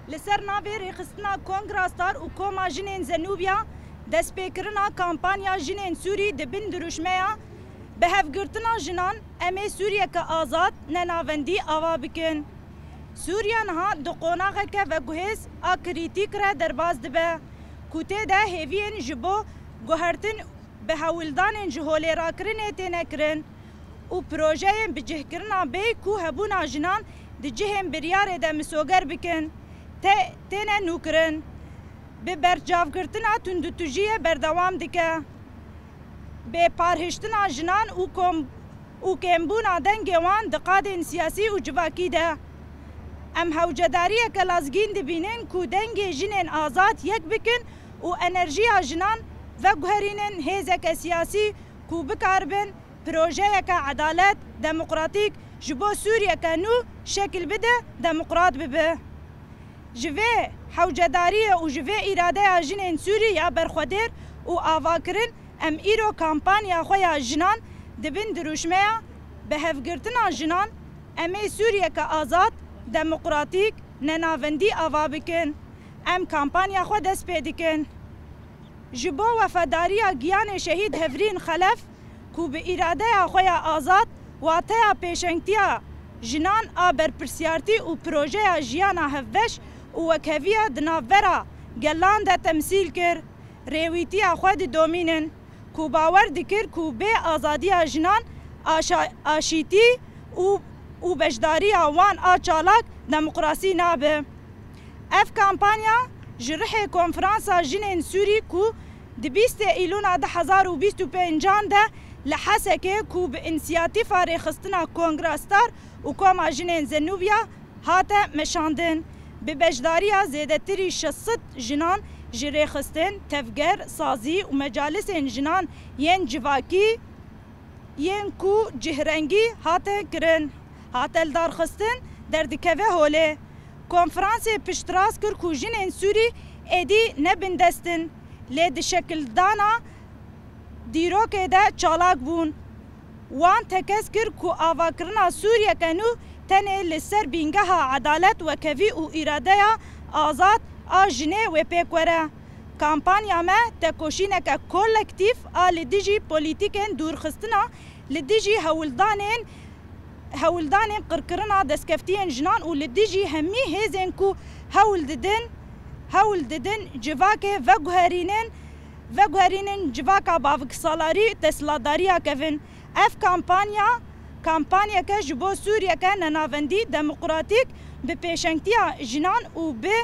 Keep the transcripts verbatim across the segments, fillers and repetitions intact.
Li ser navê Rêxistina Kongra Star û Koma Jinên Zenûbiya, destpêkirina kampanya Jinên Sûrî di bin dirûşmeya Bi hevgirtina jinan em ê Sûriyeke azad, nenavendî ava bikin. Sûriye niha di qonaxeke veguhêz a krîtîk re derbas dibe, ku tê de hêviyên ji bo guhertin bi hewldanên ji holê rakirinê têne kirin û projeyên bicihkirina bêyî ku hebûna jinan di cihên biryarê de misoger bikin, te-, têne nûkirin. Bi berçavgirtina tundûtûjiyê berdewam dike. Bêparhiştina jinan û kom-, û kêmbûna dengê wan di qadên siyasî û civakî de. Em hewcedariyeke lazgîn dibînin ku dengê jinên azad yek bikin û enerjiya jinan veguherînin hêzeke siyasî ku bikaribin projeyeke edalet, demokratîk ji bo Sûriyeke nû şekil bide, demokrat bibe. Ji vê hewcedariyê û ji vê îradeya jinên Sûrî ya berxwedêr û avakirin, em îro kampanya xwe ya jinan di bin dirûşmeya Bi hevgirtina jinan em ê Sûriyeke azad, demokratîk, nenavendî ava bikin. Em kampanya xwe dest pê dikin. Ji bo wefadariya giyanê şehîd Hevrîn Xelef, ku bi îradeya xwe ya azad, wateya pêşengtiya jinan a berpirsiyartî û projeya jiyana hevbeş û wekheviya di navbera gelan de temsîl kir, rêwîtiya xwe didomînin, ku bawer dikir ku bê azadiya jinan aşa-, aşîtî û, û beşdariya wan a çalak demokrasî nabe. Ev kampanya ji rihê Konferansa Jinên Sûrî ku di bîstê Îlûna du hezar û bîst û pêncan de li Hesekê ku bi însiyatîfa Rêxistina Kongra Star û Koma Jinên Zenûbiya hate meşandin, bi beşdariya zêdetirî şeş sed jinan ji rêxistin, tevger, sazî û mecalisên jinan yên civakî, yên ku cihrengî hate kirin, hate lidarxistin, derdikeve holê. Konferansê piştrast kir ku jinên Sûrî êdî ne bindest in, lê di şekildana dîrokê de çalak bûn. Wan tekez kir ku avakirina Sûriyeke nû tenê li ser bîngeha edalet, wekevî û îradeya azad a jinê wê pêk were. Kampanya me tekoşîneke kolektîf a li dijî polîtîkên dûrxistina, li dijî hewldanên, hewldanên qirkirina destkeftiyên jinan û li dijî hemî hêzên ku hewl didin, hewl didin civakê veguherînin, veguherînin civaka baviksalarî desthilatdariya kevin. Ev kampanya, kampanyeke ji bo Sûriyeke nenavendî, demokratîk, bi pêşengtiya jinan û bi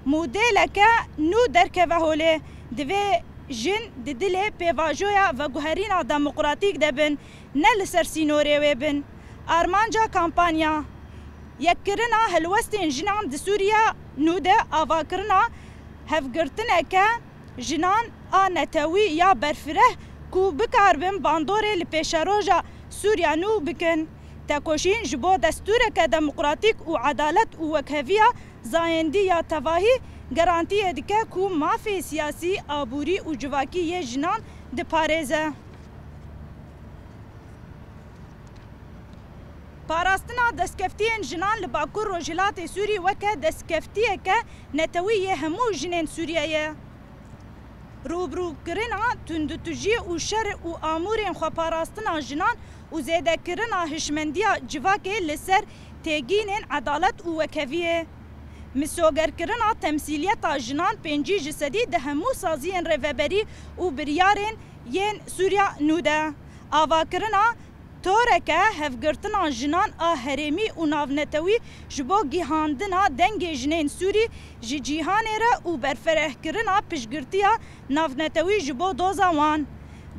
modêleke nû derkeve holê. Divê jin di dilê pêvajoya veguherîna demokratîk de bin, ne li ser sînorê wê bin. Armanca kampanya, yekkirina helwestên jinan di Sûriya nû de, avakirina hevgirtineke jinan a netewî ya berfireh ku bikaribin bandorê li pêşeroja Sûriya nû bikin. Tekoşîn ji bo destûreke demokratîk û edalet û wekheviya zayendî ya tevahî garantiyê dike ku mafê siyasî, aborî û civakî yê jinan diparêze. Parastina destkeftiyên jinan li Bakur Rojhilatê Sûrî weke destkeftiyeke netewî yê hemû jinên Sûriyê ye. Rûbirûkirina tundûtûjî û şer û amûrên xweparastina jinan û zêdekirina hişmendiya civakê li ser têgînên edalet û wekeviyê. Misogerkirina temsîliyeta jinan pêncî ji sedî di hemû saziyên rêveberî û biryarên yên Sûriya nû de. Avakirina toreke hevgirtina jinan a herêmî û navnetewî ji bo gihandina dengê jinên Sûrî ji cîhanê re û berfirehkirina piştgirtiya navnetewî ji bo doza wan.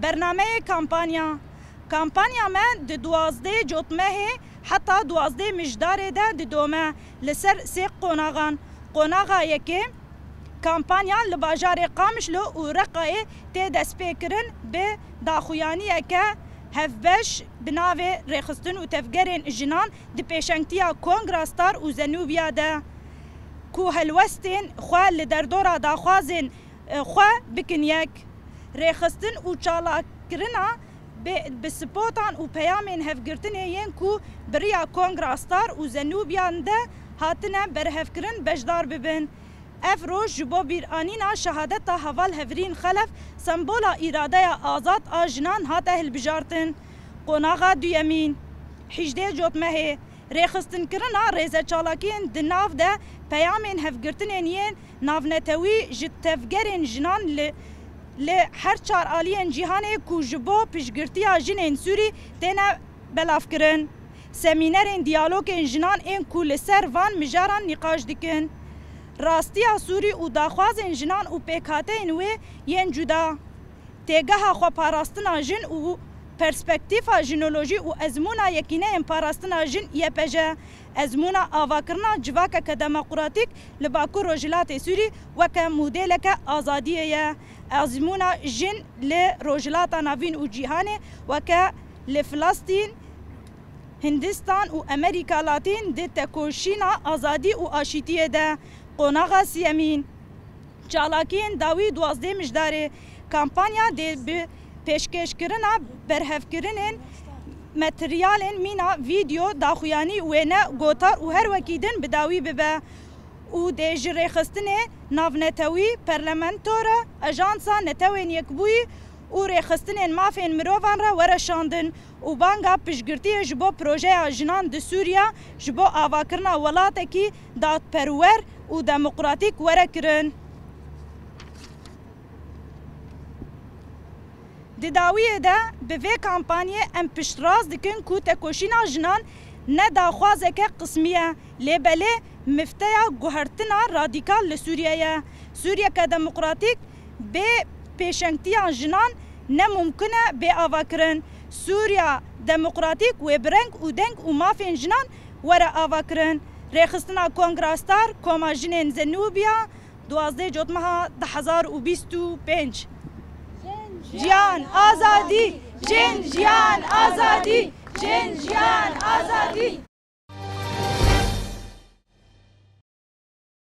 Bernameyê kampanya. Kampanya me di duwazdeh Cotmehê heta duwazdeh Mijdarê de didome li ser sê qonaxan. Qonaxa yekê, kampanya li bajarê Qamişlo û Reqayê tê destpêkirin bi daxuyaniyeke hevbeş bi navê Rêxistin û Tevgerên Jinan di pêşengtiya Kongra Star û Zenûbiya de, ku helwestên xwe li derdora daxwazên, e, xwe bikin yek. Rêxistin û çalakkirina bi, bi spotan û peyamên hevgirtinê yên ku bi riya Kongra Star û Zenûbiyan de hatine berhevkirin beşdar bibin. Ev roj ji bo bîranîna şehadeta heval Hevrîn Xelef sembola îradeya azad a jinan hate hilbijartin. Qonaxa duyemîn, hîjdeh Cotmehê, rêxistinkirina rêzeçalakiyên di nav de peyamên hevgirtinên yên navnetewî ji tevgerên jinan li, li her çar aliyên cîhanê ku ji bo piştgirtiya jinên Sûrî têne belavkirin. Semînerên diyalogên jinan ên ku li ser van mijaran nîqaş dikin. Rastiya Sûrî û daxwazên jinan û pêkhateyên wê yên cuda. Têgeha xweparastina jin û perspektîfa jinolojî û ezmûna yekîneyên parastina jin Y P J, ezmûna avakirina civakeke demokratîk li Bakur Rojhilatê Sûrî weke modêleke azadiyê ye. Ezmûna jin li Rojhilata Navîn û cîhanê weke li Filistîn, Hindistan û Amerîka Latîn di tekoşîna azadî û aşîtiyê de. Qonaxa siyemîn, çalakiyên dawî duwazdeh Mijdarê, kampanya dê bi pêşkêşkirina berhevkirinên materyalên mîna, vîdeo, daxuyanî, wêne, gotar û her wekî din bi dawî bibe û dê ji rêxistinê navnetewî, parlamento re, ajansa Netewên Yekbûyî û rêxistinên mafên mirovan re were şandin û banga piştgirtiyê ji bo projeya jinan di Sûriya ji bo avakirina welatekî dadperwer û demokratîk were kirin. Di dawiyê de bi vê kampanyê em piştrast dikin ku tekoşîna jinan ne daxwazeke qismî ye, lê belê mifteya guhertina radîkal li Sûriye ye. Sûriyeke demokratîk bê pêşengtiya jinan ne mumkin e bê avakirin. Sûriya demokratîk wê bi reng û deng û mafên jinan were avakirin. Rêxistina Kongra Star, Koma Jinên Zenûbiya, duwazdeh Cotmeha du hezar û bîst û pênc. Jiyan, azadî! Jin, jiyan, azadî! Jin, jiyan, azadî!